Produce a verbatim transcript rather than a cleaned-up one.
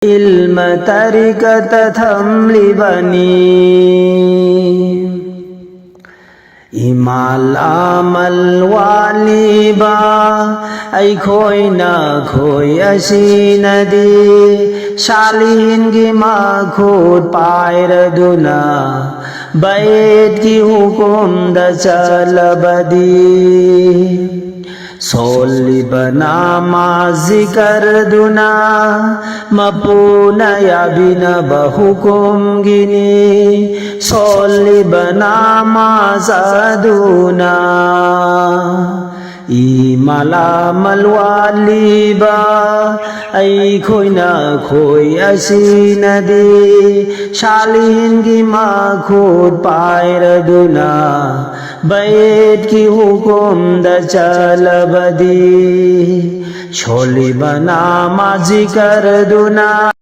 ꯏꯜꯃ ꯇꯔꯤꯀꯇ ꯊꯝꯂꯤꯕꯅꯤ꯫ ꯏꯃꯥꯜ ꯑꯃꯜ ꯋꯥꯠꯂꯤꯕ ꯑꯩꯈꯣꯏꯅ ꯈꯣꯏ ꯑꯁꯤꯅꯗꯤ ꯁꯥꯂꯤꯟꯒꯤ ꯃꯈꯨꯠ ꯄꯥꯏꯔꯗꯨꯅ ꯕꯩꯠꯀꯤ ꯍꯨꯀꯨꯝꯗ ꯆꯠꯂꯕꯗꯤ ꯁꯣꯜꯂꯤꯕ ꯅꯃꯥꯖ ꯖꯤꯀꯔꯗꯨꯅ ꯃꯄꯨꯅ ꯌꯥꯕꯤꯅꯕ ꯍꯨꯀꯨꯝꯒꯤꯅꯤ꯫ ꯁꯣꯜꯂꯤꯕ ꯅꯃꯥꯖ ꯑꯗꯨꯅ ꯏꯃꯥꯜ ꯑꯃꯜ ꯋꯥꯠꯂꯤꯕ ꯑꯩꯈꯣꯏꯅ ꯈꯣꯏ ꯑꯁꯤꯅꯗꯤ ꯁꯥꯂꯤꯟꯒꯤ ꯃꯈꯨꯠ ꯄꯥꯏꯔꯗꯨꯅ ꯕꯩꯠꯀꯤ ꯍꯨꯀꯨꯝꯗ ꯆꯠꯂꯕꯗꯤ ꯁꯣꯜꯂꯤꯕ ꯅꯃꯥꯖ ꯖꯤꯀꯔꯗꯨꯅ